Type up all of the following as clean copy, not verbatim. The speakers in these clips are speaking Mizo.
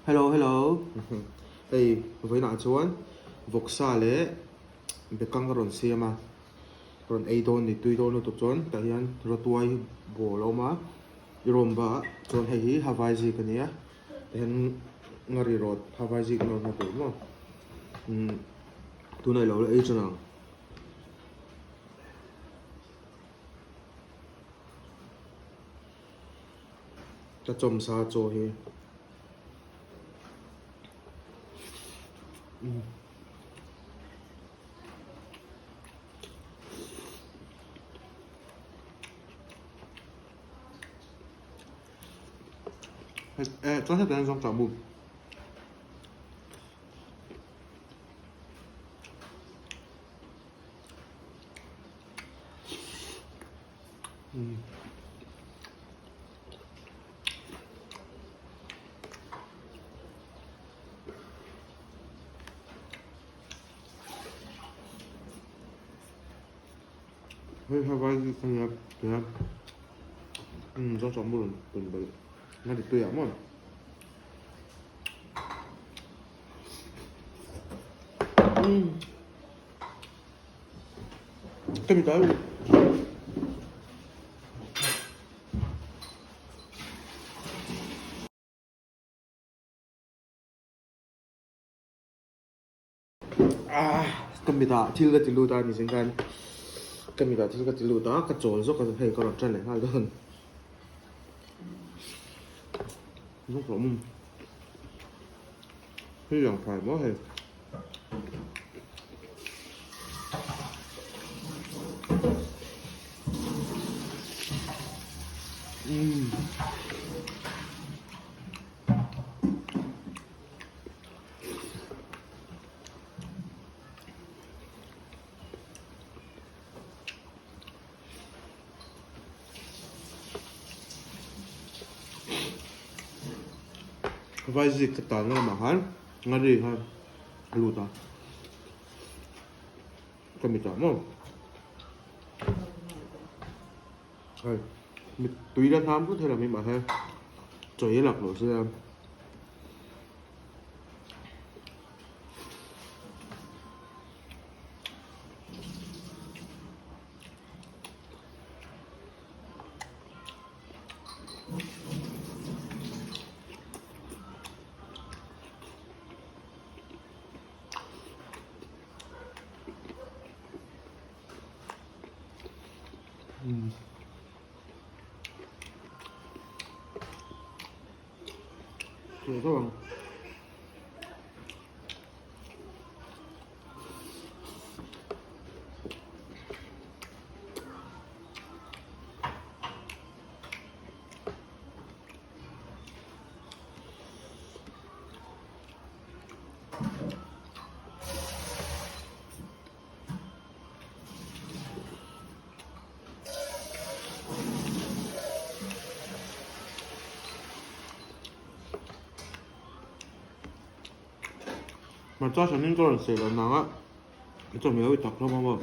Hello hello hei vawiinah chuan vawksa leh bekang ka rawn siam a rawn ei dawn ni tui dawn lutuk chuan tah hian rawtuai ball a awm a i rawn va a chuan hei hi havai zik a nia tah hian ngari rawt havai zik an rawn hma tur maw umm tunah i lo la ei tan ang. Ka chawmsa chaw hi eh chuan hetah hian zawng tah bu. Hei ha vai hi ka nia tia umm zawng chawhmeh rawn tawn belh nga ti tui ah maw. Umm. Ka mi ta Ah ka mitah thil ka ti lut a ni zing khan ka mitah thil ka ti lut a ka chawl zawk a hei ka rawn tan leh nghal dawn zawk rawh mum hei ang fai maw hei. Umm. Vai zik ka tan lamah khan ngari khan a lut a ka mitah maw hei mit tui la hnam pawh thei lo mai mahse chaw ei lak loh sia. Hmarcha hranin ka rawn seh loh nang a, ka chawhmeh ho hi tak hlawm a maw.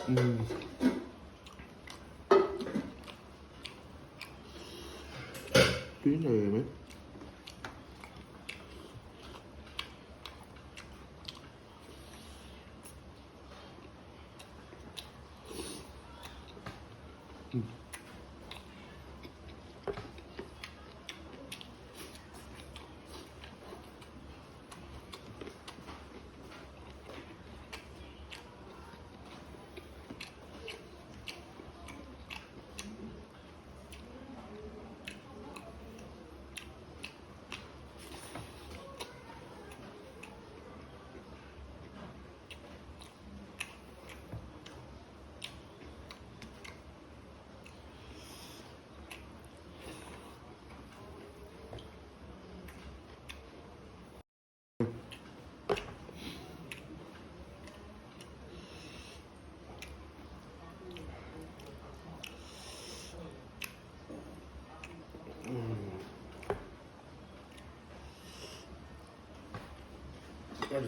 Umm. Tui ngei mai.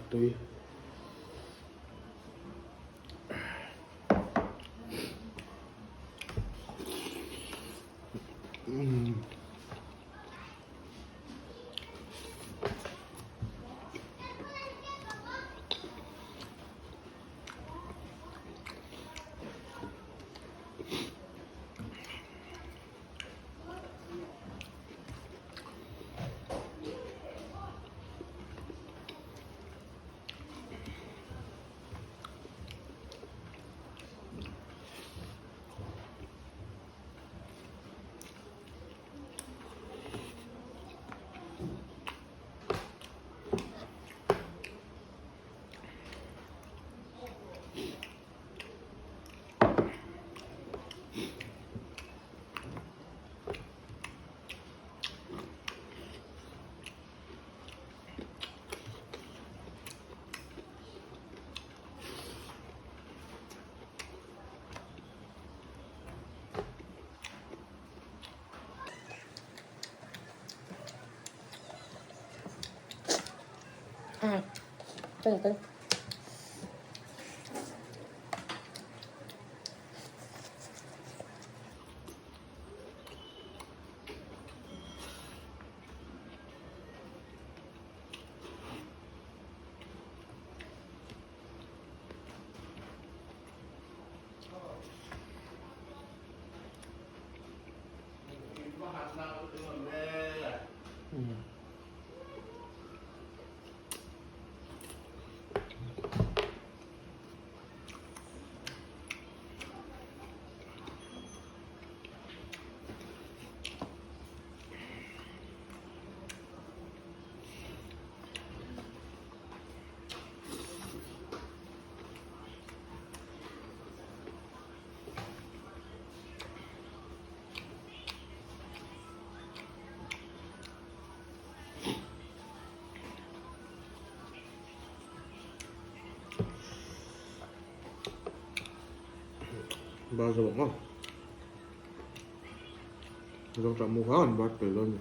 Tui. Bar zo ang aw. Zawng mu kha an bar tel dawn ni.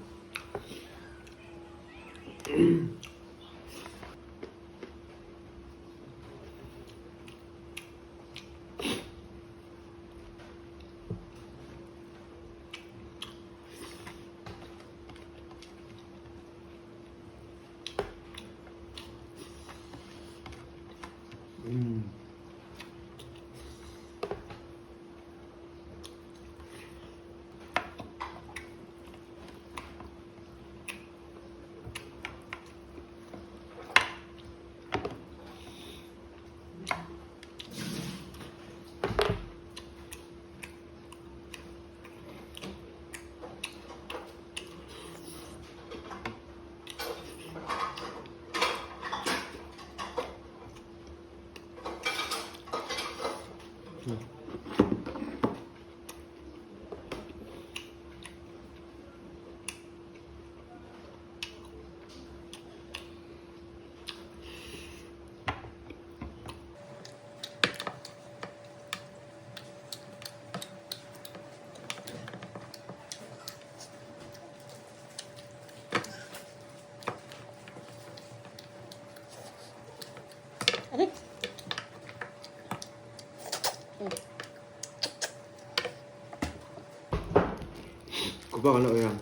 Kupa kan lo ei ang.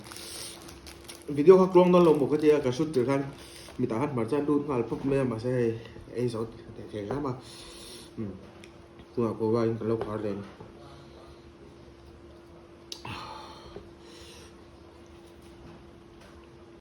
Video kha tluang dawn lo maw ka tia ka shoot tir khan mitah khan hmarcha an lut nghal phawp mai a mahse hei ei zo thei thei hram a. Tunah kupa in kan lo khar leh ang.